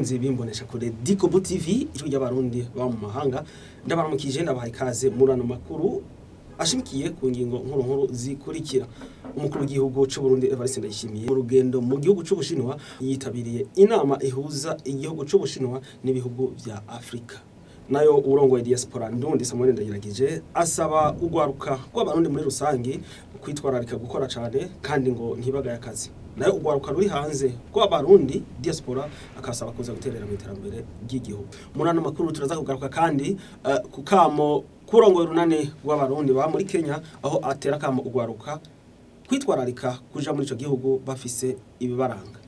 Bakunzi bimbonesha kure Dikobu TV, ijwi ry'Abarundi ba mu mahanga, ndabaramukije, ndabahaye ikaze muri ano makuru ashimikiye ku ngingo nkuru nkuru zikurikira. Umukuru w'igihugu c'u Burundi Evariste Ndayishimiye mu rugendo mu gihugu c'Ubushinwa yitabiriye inama ihuza igihugu c'Ubushinwa n'ibihugu vya Afrika. Nayo urongoye diaspora Ndundi Samuel Ndayiragije asaba ugwaruka rw'Abarundi muri rusangi kwitwararika gukora cane kandi ngo ntibagaye akazi. Nayo ugwaruka ruri hanze rw'Abarundi, diaspora, akasaba kuza guterera mu iterambere ry'igihugu. Muri ano makuru turaza kugaruka kandi ku kamo kurongoye urunani rw'Abarundi ba muri Kenya, aho atera kamo ugwaruka kwitwararika kuja muri ico gihugu bafise ibibaranga.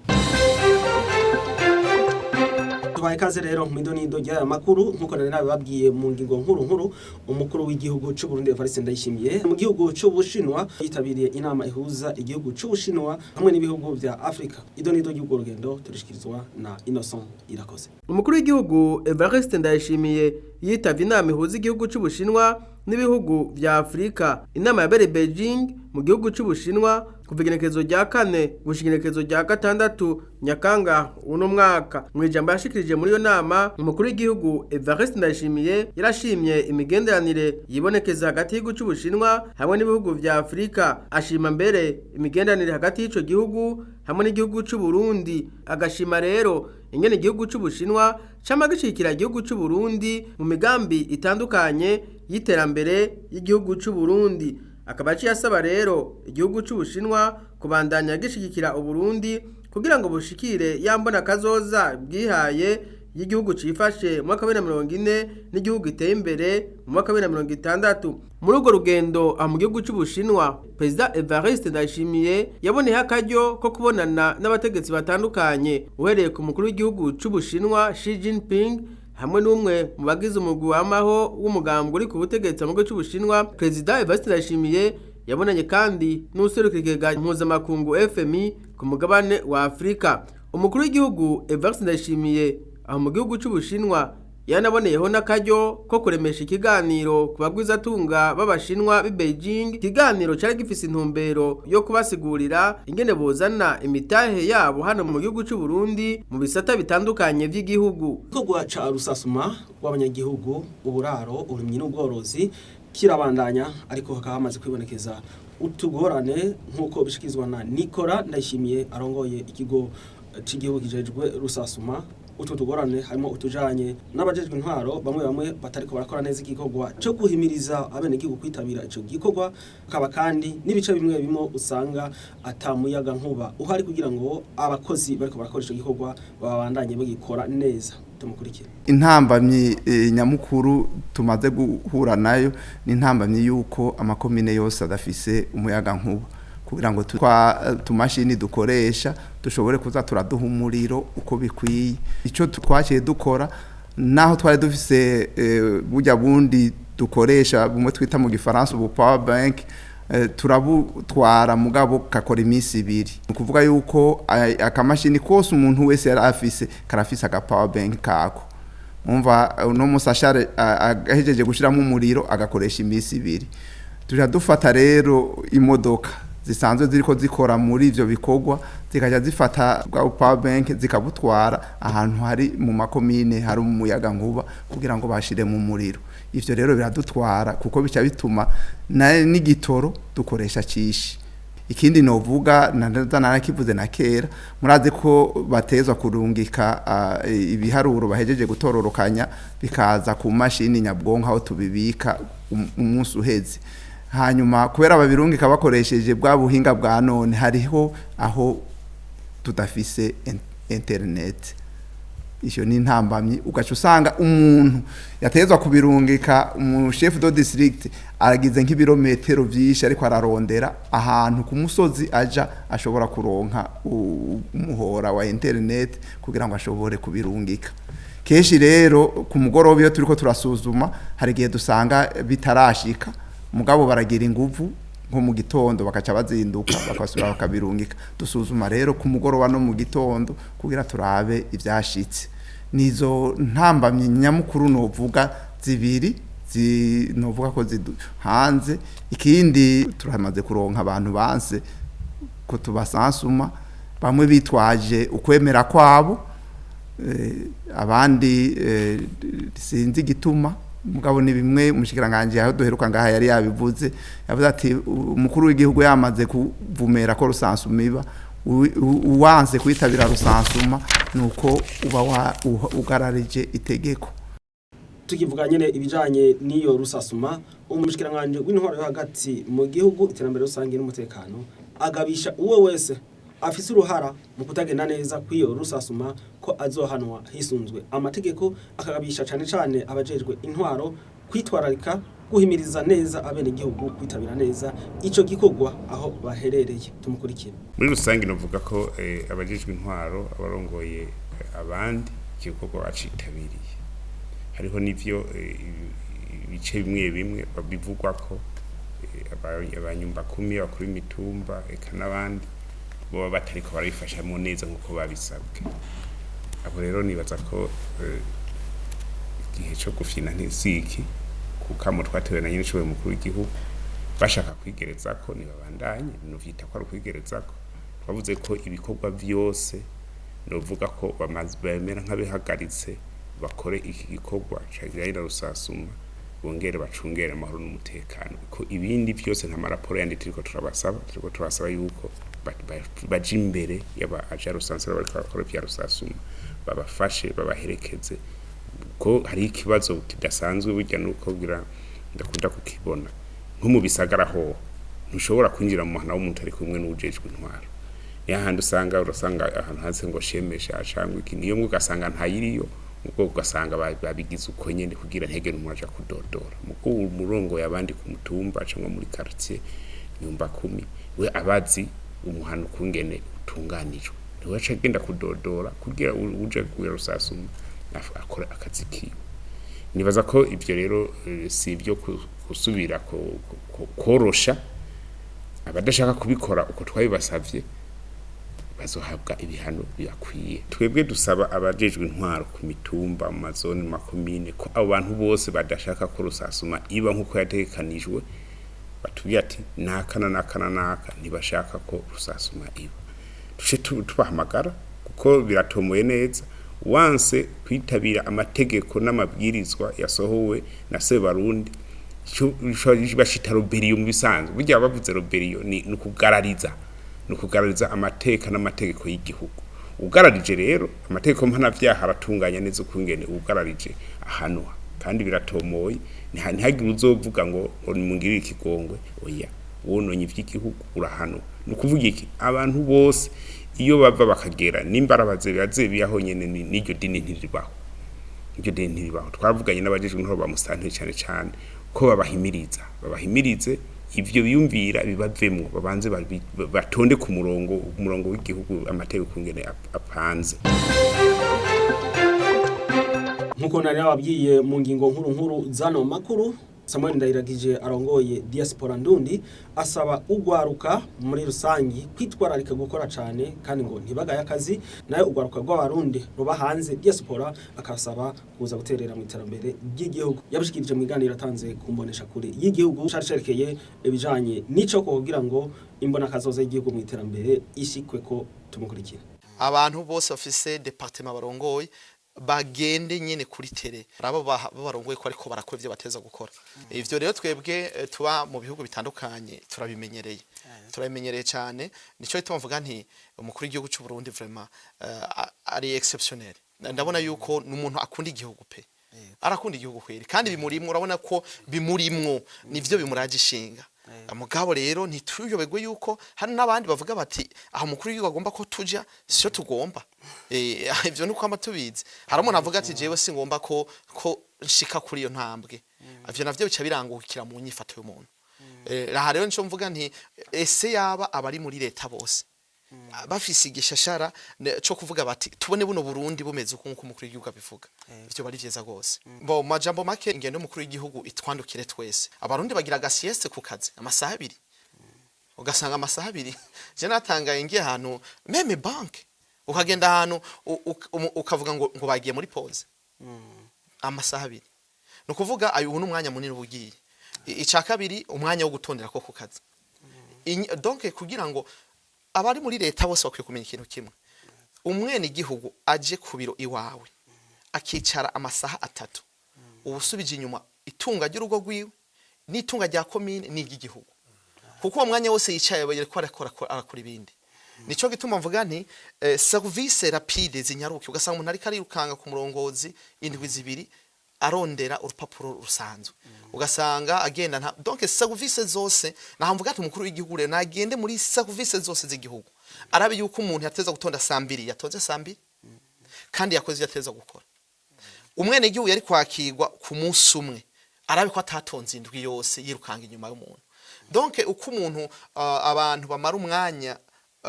Tubaye ikaze rero mu idonido ry'aya makuru. Nk'uko nari nabibabwiye mu ngingo nkuru nkuru, umukuru w'igihugu c'u Burundi Evariste Ndayishimiye mu gihugu c'Ubushinwa yitabiriye inama ihuza igihugu c'Ubushinwa hamwe n'ibihugu vya Afrika. Idonido ry'urwo rugendo turishikirizwa na Innocent Irakoze. Umukuru w'igihugu Evariste Ndayishimiye yitavye inama ihuza igihugu c'Ubushinwa n'ibihugu vya Afrika. Inama yabereye Beijing mu gihugu c'Ubushinwa kuva igenekerezo rya 4 gushika igenekerezo rya 6 Nyakanga uno mwaka. Mu ijambo yashikirije muri iyo nama, umukuru w'igihugu Evariste Ndayishimiye yarashimye imigenderanire yibonekeza hagati y'igihugu c'Ubushinwa hamwe n'ibihugu vya Afrika, ashima mbere imigenderanire hagati y'ico gihugu hamwe n'igihugu c'u Burundi, agashima rero ingene igihugu c'Ubushinwa cama gishigikira igihugu c'u Burundi mu migambi itandukanye y'iterambere y'igihugu c'u Burundi. Akaba aciye asaba rero igihugu c'Ubushinwa kubandanya gishigikira Uburundi kugira ngo bushikire ya mbona kazoza bwihaye y'igihugu cifashe mu mwaka wa 2040 n'igihugu giteye imbere mu mwaka wa 2060. Muri urwo rugendo mu gihugu c'Ubushinwa, Perezida Evariste Ndayishimiye yaboneyeho akaryo ko kubonana n'abategetsi batandukanye, uhereye ku mukuru w'igihugu c'Ubushinwa Xi Jinping hamwe n'umwe mu bagize umugwi wamaho w'umugambwe uri ku butegetsi mu gihugu c'Ubushinwa. Perezida Evariste Ndayishimiye yabonanye kandi n'uwuserukira ikigega mpuzamakungu FMI ku mugabane wa Afrika. Umukuru w'igihugu Evariste Ndayishimiye aho mu gihugu c'Ubushinwa yanaboneyeho n'akaryo ko kuremesha ikiganiro ku bagwizatunga b'Abashinwa b'i Beijing, ikiganiro cari gifise intumbero yo kubasigurira ingene bozana imitahe yabo hano mu gihugu c'u Burundi mu bisata bitandukanye vy'igihugu. Igikorwa ca rusasuma rw'abanyagihugu, uburaro, uburimyi n'ubworozi kirabandanya, ariko hakaba hamaze kwibonekeza utugorane, nk'uko bishikirizwa na Nicola Ndayishimiye arongoye ikigo c'igihugu kijejwe rusasuma. Utwo tugorane harimo utujanye n'abajejwe intwaro bamwe bamwe batariko barakora neza igikorwa co guhimiriza abenegihugu kwitabira ico gikorwa, kaba kandi n'ibice bimwe bimwe usanga ata muyaga nkuba uhari kugira ngo abakozi bariko barakora ico gikorwa babandanye bagikora neza. Tumukurikire. Intambamyi nyamukuru tumaze guhura nayo ni intambamyi y'uko amakomine yose adafise umuyaga nkuba kugira ngo twa tumashini dukoresha dushobore kuza turaduha umuriro uko bikwiye. Icyo twaciye dukora, naho twari dufise burya bundi dukoresha bumwe twita mu Gifaransa ubu power bank, turabutwara mugabo kakora iminsi 2. Ni ukuvuga yuko akamashini kose umuntu wese yari afise karafise aga power bank kako. Umva, uno musi ashare ahejeje gushiramo umuriro agakoresha iminsi 2. Tuja dufata rero imodoka zisanzwe ziriko zikora muri ivyo bikorwa, zikaja zifata bwa power bank zikabutwara ahantu hari mu makomine hari umuyaga nkuba kugira ngo bashire mu muriro. Ivyo rero biradutwara kuko bica bituma n'igitoro dukoresha cishi. Ikindi novuga, narakivuze na kera, murazi ko batezwa kurungika ibiharuro bahejeje gutororokanya bikaza ku mashini nyabwonko aho tubibika umunsi uheze. Hanyuma kubera babirungika bakoresheje bwa buhinga bwa none, hariho aho tudafise internet. Iyo ni intambamyi. Ugaca usanga umuntu yatezwa kubirungika, umu chef de district, aragize nk'ibirometero vyinshi ariko ararondera ahantu ku musozi aja ashobora kuronka umuhora wa internet kugira ngo ashobore kubirungika. Kenshi rero ku mugoroba iyo turiko turasuzuma, hari igihe dusanga bitarashika, mugabo baragira inguvu nko mu gitondo bakaca bazinduka bakasubira bakabirungika. Dusuzuma rero ku mugoroba no mu gitondo kugira turabe ivyashitse. Nizo ntambamyi nyamukuru novuga zibiri novuga ko hanze. Ikindi, turamaze kuronka abantu banse ko tubasansuma, bamwe bitwaje ukwemera kwabo. Abandi sinzi igituma, mugabo ni bimwe umushikiranganje aho duheruka ngaha yari yabivuze, yavuze ati umukuru w'igihugu yamaze kuvumera ko recensement iba, uwanse kwitabira recensement nuko uba ugararije itegeko. Tukivuga nyene ibijanye n'iyo recensement, umushikiranganje w'intwaro yo hagati mu gihugu, iterambere rusange n'umutekano agabisha uwo wese afise uruhara mu kutagenda neza kw'iyo recensement ko azohanwa hisunzwe amategeko. Akagabisha cane cane abajejwe intwaro kwitwararika guhimiriza neza abenegihugu kwitabira neza ico gikorwa aho baherereye. Tumukurikire. Muri rusange novuga ko abajejwe intwaro, abarongoye abandi, igikorwa bacitabiriye. Hariho n'ivyo ibice bimwe bimwe bivugwa ko abanyumba kumi, abakuru b'imitumba, eka n'abandi boba batariko barabifashamo neza nk'uko babisabwe. Abo rero nibaza ko igihe co gufyina ntisiki kukamo twatewe na nyene mukuru w'igihugu. Bashaka kwigerezako nibabandanye, nuvyita ko ari ukwigerezako. Twavuze ko ibikorwa vyose novuga ko bamaze bemera nk'abihagaritse, bakore iki gikorwa cajanye na recensement, bongere bacungere amahoro n'umutekano, ko ibindi byose nta maraporo yandi turiko turabasaba. Turiko turabasaba yuko baja imbere y'aba aja recensement, bariko barakora ivya recensement, babafashe, babaherekeze, ko hari ikibazo kidasanzwe burya nuko kugira ndakunda kukibona nko mu bisagara ho ntushobora kwinjira mu muhana w'umuntu ari kumwe n'uwujejwe intwaro. Ni hahandi usanga urasanga ahantu handitse ngo shemesha cyangwa iki, niyo ngo ugasanga ntayiriyo, ubwo ugasanga babigize uko nyene kugira ntege umuntu aja kudodora. Muko umurongo yabandi ku mutumba cyangwa muri quartier, nyumba kumi, we abazi umuhano kungene utunganijwe, niwe aca agenda kudodora kugira uje kugira recensement akora akazi kiwe. Nibaza ko ivyo rero si ibyo gusubira korosha. Abadashaka kubikora uko twabibasavye bazohabwa ibihano bibakwiye. Twebwe dusaba abajejwe intwaro ku mitumba, mu mazone, mu makomine, ko abo bantu bose badashaka ko recensement iba nk'uko yategekanijwe batubwira ati naka na naka na naka ntibashaka ko recensement iba, tuce tubahamagara, kuko biratomoye neza: wanse kwitabira amategeko n'amabwirizwa yasohowe na Sebarundi, ico bashita rébellion. Mu bisanzwe burya bavuze rébellion ni ukugarariza amateka n'amategeko y'igihugu. Ugararije rero amategeko mpanavyaha aratunganya neza ukungene ugararije ahanwa, kandi biratomoye. Ntihagire uzovuga ngo nimungirire ikigongwe. Oya, wononye ivy'igihugu urahanwa. Ni ukuvuga iki? Abantu bose iyo bava bakagera, nimba arabaze bazebiyaho nyene, n'iryo dini ntiribaho, iryo dini ntiribaho. Twavuganye n'abajejwe intwaro ba musitanteri cane cane ko babahimiriza, babahimirize ivyo biyumvira bibavemwo, babanze batonde ku murongo, umurongo w'igihugu, amategeko ngene apanze. Nkuko nari nababwiye mu ngingo nkuru nkuru zano makuru, Samuel Ndayiragije arongoye diaspora ndundi asaba ugwaruka muri rusangi kwitwararika gukora cane kandi ngo ntibagaye akazi. Nayo ugwaruka rw'abarundi ruba hanze, diaspora, akasaba kuza guterera mu iterambere ry'igihugu. Yabishikirije mu iganiro atanze kumbonesha kure y'igihugu cari cerekeye ibijanye n'ico kugira ngo imbona kazoza y'igihugu mu iterambere ishikwe ko. Tumukurikira. Abantu bose bafise département barongoye bagende nyene kuri terrain, abo barongoye ko ariko barakora ivyo bateza gukora. Ivyo rero twebwe tuba mu bihugu bitandukanye turabimenyereye, turabimenyereye cyane. Nico gituma mvuga nti umukuru w'igihugu cy'u Burundi vraiment ari exceptionnel. Ndabona yuko n'umuntu akunda igihugu pe, arakunda igihugu kweri, kandi bimurimwo, urabona ko bimurimwo, nivyo bimuraje ishinga. Mugabo rero ntituyoberwe yuko hari n'abandi bavuga bati aho umukuru w'igihugu agomba ko tuja siyo tugomba. Ivyo nuko ama tubizi, hari umuntu avuga ati jewe singomba ko nshika kuri iyo ntambwe. Ivyo navyo bica birangukira mu nyifato y'umuntu. Aha rero nico mvuga nti ese yaba abari muri leta bose bafise igishashara co kuvuga bati tubone buno Burundi bumeze uko nkuko umukuru w'igihugu abivuga, ivyo bari vyiza gose. Bo majambo make, ingendo y'umukuru w'igihugu itwandukire twese. Abarundi bagira aga sieste ku kazi amasaha 2, ugasanga amasaha 2. Je natangaye ngiye ahantu, même banque, ukagenda ahantu ukavuga ngo bagiye muri pause amasaha 2. Ni ukuvuga ayo ubu n'umwanya munini uba ugiye. Ica kabiri, umwanya wo gutondera ko ku kazi. Donc kugira ngo abari muri leta bose bakwiye kumenya ikintu kimwe. Umwene igihugu aje ku biro iwawe akicara amasaha 3, ubusubije inyuma itunga ry'urugo rwiwe n'itunga rya komine n'iry'igihugu, kuko uwo mwanya wose yicaye bariko arakora ibindi. Nico gituma mvuga nti service rapide zinyaruke. Ugasanga umuntu ariko arirukanga ku murongozi indwi 2 arondera urupapuro rusanzwe, ugasanga agenda nta donc service zose. Naho mvuga ati umukuru w'igihugu rero nagende muri service zose z'igihugu, arabe yuko umuntu yateza gutonda saa 2 yatonze saa 2 kandi yakoze yateza gukora. Umwene igihugu yari kwakirwa ku munsi umwe, arabe ko atatonze indwi yose yirukanga inyuma y'umuntu. Donc uko umuntu abantu bamara umwanya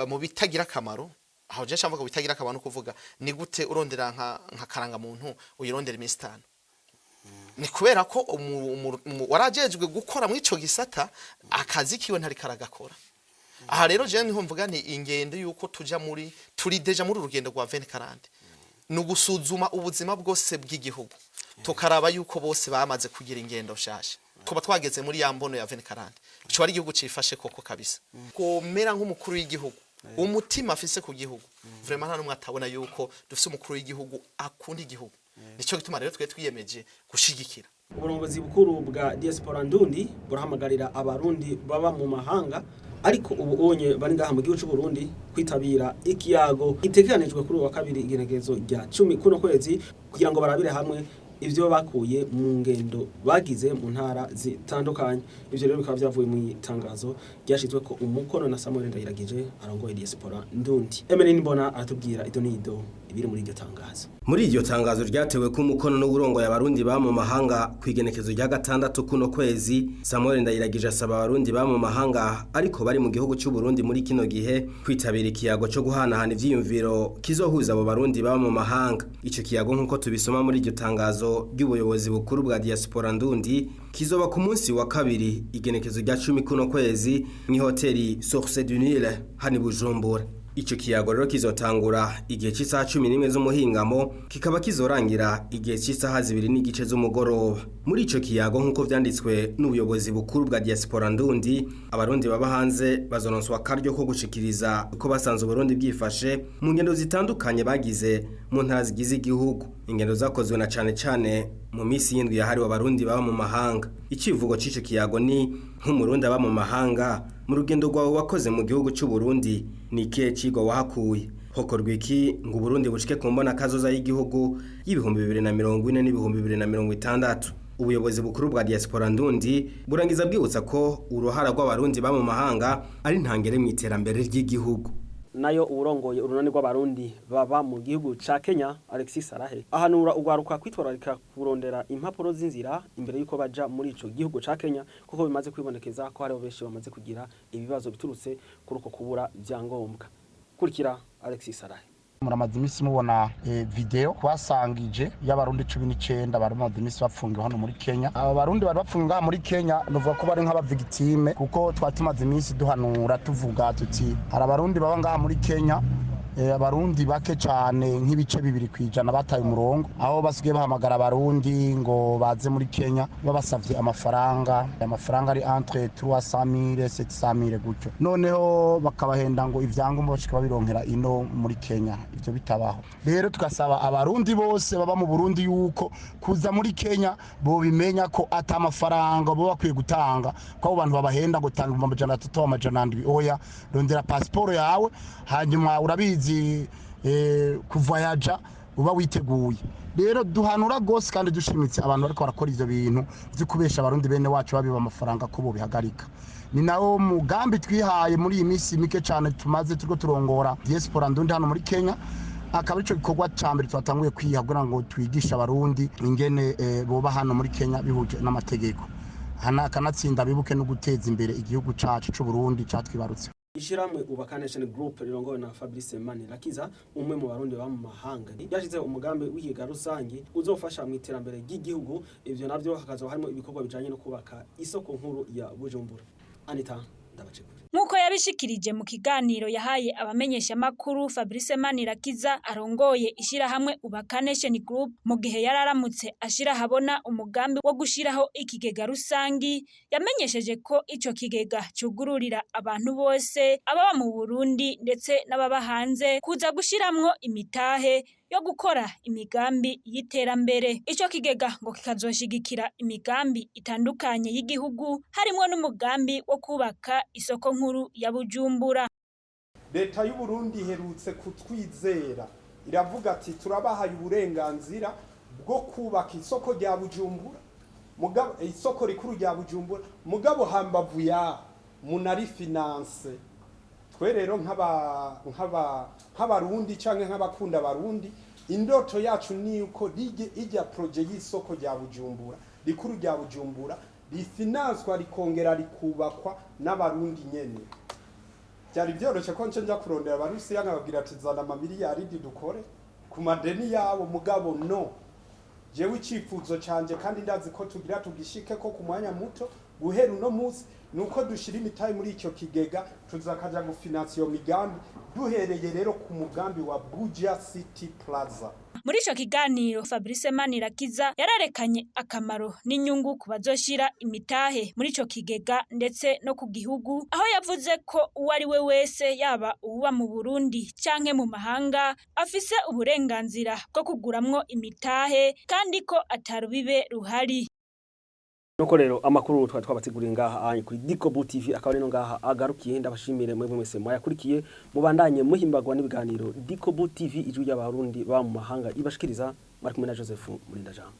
mu bitagira akamaro, aho je mvuga bitagira akamaro kuvuga ni gute urondera nka karanga muntu uyirondera iminsi 5, ni kubera ko warajejwe gukora muri ico gisata akazi kiwe ntari karagakora. Aha rero je niho mvuga nti ingendo yuko tuja muri turi déjà muri urugendo rwa 2040 ni ugusuzuma ubuzima bwose bw'igihugu, tukaraba yuko bose bamaze kugira ingendo nshasha, tuba twageze muri ya mbono ya 2040, ico ari igihugu cifashe koko kabisa. Komera nk'umukuru w'igihugu umutima afise ku gihugu, vraiment nta numwe atabona yuko dufise umukuru w'igihugu akunda igihugu. Nico gituma rero twe twiyemeje gushigikira. Uburongozi bukuru bwa Diaspora Ndundi burahamagarira abarundi baba mu mahanga ariko ubu onye bari ngaha mu gihugu cy'u Burundi kwitabira ikiyago gitegekanijwe kuri uwa kabiri igenekerezo rya 10 kuno kwezi, kugira ngo barabire hamwe ivyo bakuye mu ngendo bagize mu ntara zitandukanye. Ivyo rero bikaba byavuye mu itangazo ryashizwe ko umukono na Samuel Ndayiragije arongoye Diaspora Ndundi. Emeline Mbona aratubwira idonido ibiri muri iryo tangazo. Muri iryo tangazo ryatewe ko umukono n'uburongo y'abarundi ba mu mahanga kwigenekezo rya 6 kuno kwezi, Samuel Ndayiragije asaba abarundi ba mu mahanga ariko bari mu gihugu cy'u Burundi muri kino gihe kwitabira ikiyago cyo guhanahana ivyiyumviro kizohuza abo barundi ba mu mahanga. Ico kiyago nkuko tubisoma muri iryo tangazo ry'ubuyobozi bukuru bwa Diaspora Ndundi kizoba ku munsi wa kabiri igenekezo rya 10 kuno kwezi mu hoteli Source du Nil hani Bujumbura. Ico kiyago rero kizotangura igihe cy'isaha 11 z'umuhingamo kikaba kizorangira igihe cy'isaha 2:30 z'umugoroba. Muri ico kiyago nkuko vyanditswe n'ubuyobozi bukuru bwa Diaspora Ndundi, abarundi baba hanze bazononswa karyo ko gushikiriza uko basanze Burundi bwifashe mu ngendo zitandukanye bagize mu ntara zigize igihugu. Ingendo zakozwe na cane cane mu misi y'indwi yahariwe abarundi baba mu mahanga. Icivugo c'ico kiyago ni nk'umurundi aba mu mahanga mu rugendo rwawe wakoze mu gihugu cy'u Burundi ni ikihe cigwa wahakuye, hokorwa iki ngo Burundi bushike ku mbona kazoza y'igihugu y'ibihumbi 2040 n'ibihumbi 2060. Ubuyobozi bukuru bwa Diaspora Ndundi burangiza bwibutsa ko uruhara rw'abarundi ba mu mahanga ari ntangere mu iterambere ry'igihugu. Nayo urongoye urunani rw'abarundi baba mu gihugu ca Kenya, Alexis Sarahe, ahanura ugwaruka kwitwararika kurondera impapuro z'inzira imbere yuko baja muri ico gihugu ca Kenya, kuko bimaze kwibonekeza ko hariho benshi bamaze kugira ibibazo biturutse kuri uko kubura vyangombwa. Kurikira Alexis Sarahe. Muramaze iminsi mubona video twasangije y'abarundi 19 bari bamaze iminsi bapfungiwe hano muri Kenya. Aba barundi bari bapfungiwe muri Kenya nuvuga ko bari nk'abavictime, kuko twatumaze iminsi duhanura tuvuga tuti hari abarundi baba ngaha muri Kenya, abarundi bake cyane nk'ibice 2% bataye umurongo, aho basigaye bahamagara abarundi ngo baze muri Kenya babasavye amafaranga ari entre 300,000 700,000 gutyo, noneho bakabahenda ngo ivyangombwa bashika babironkera ino muri Kenya. Ivyo bitabaho. Rero tugasaba abarundi bose baba mu Burundi yuko kuza muri Kenya bo bimenya ko ata amafaranga bo bakwiye gutanga, ko abo bantu babahenda ngo tanga 300 700, oya rondera passport yawe, hanyuma urabizi kuvoyaja uba witeguye. Rero duhanura gose kandi dushimitse abantu bariko barakora ivyo bintu byo kubesha abarundi bene wacu babiba amafaranga ko bo bihagarika. Ni nawo mugambi twihaye muri iyi minsi mike cyane tumaze turiko turongora Diaspora Ndundi hano muri Kenya, akaba ico gikorwa ca mbere twatanguye kwiha kugira ngo twigishe abarundi ingene boba hano muri Kenya bihuje n'amategeko, akanatsinda bibuke no guteza imbere igihugu cacu c'u Burundi catwibarutse. Ishiramwe Ubaka Nation Group rirongowe na Fabrice Manirakiza, umwe mu barundi ba mu mahanga, yashize umugambi w'ikiga rusangi uzofasha mu iterambere ry'igihugu. Ivyo navyo hakazoba harimo ibikorwa bijanye no kubaka isoko nkuru ya Bujumbura. Anita Ndabacekure. Nkuko Yabishikirije mu kiganiro yahaye abamenyeshamakuru Fabrice Manirakiza arongoye ishirahamwe Ubaka Nation Group, mu gihe yararamutse ashira ahabona umugambi wo gushiraho ikigega rusangi. Yamenyesheje ko ico kigega cugururira abantu bose, ababa mu Burundi ndetse n'ababa hanze, kuza gushiramwo imitahe yo gukora imigambi y'iterambere. Ico kigega ngo kikazoshigikira imigambi itandukanye y'igihugu, harimwo n'umugambi wo kubaka isoko nkuru ya Bujumbura. Leta y'u Burundi iherutse kutwizera, iravuga ati: "Turabahaye uburenganzira bwo kubaka isoko rya Bujumbura, mugabo isoko rikuru rya Bujumbura, mugabo hambavu ya munarifinance." Twe rero nk'abarundi canke nk'abakunda abarundi, indoto yacu ni uko ijya projet y'isoko rya Bujumbura rikuru rya Bujumbura rifinanswa, rikongera rikubakwa n'abarundi nyene. Byari byoroshe ko nce nja kurondera abarusiya nkababwira ati: "Zana amamiliyaridi dukore ku madeni yabo." Mugabo no jewe icifuzo canje, kandi ndazi ko tugira tugishike ko ku mwanya muto guhera uno munsi, nuko dushira imitahe muri icyo kigega, tuzakaja gufinansa iyo migambi, duhereye rero ku mugambi wa Buja City Plaza. Muri ico kiganiro, Fabrice Manirakiza yararekanye akamaro n'inyungu ku bazoshira imitahe muri ico kigega ndetse no ku gihugu, aho yavuze ko uwo ari we wese, yaba uwuba mu Burundi canke mu mahanga, afise uburenganzira bwo kuguramwo imitahe kandi ko atarubibe ruhari. Nuko rero amakuru twari twabateguriye ngaha anye kuri Dikobu TV akaba rero ngaha agarukiye. Ndabashimire mwebwe mwese mwayakurikiye. Mubandanye muhimbagwa n'ibiganiro Dikobu TV, ijwi ry'abarundi ba mu mahanga, ibashikiriza. Bari kumwe na Joseph Murinda Jambo.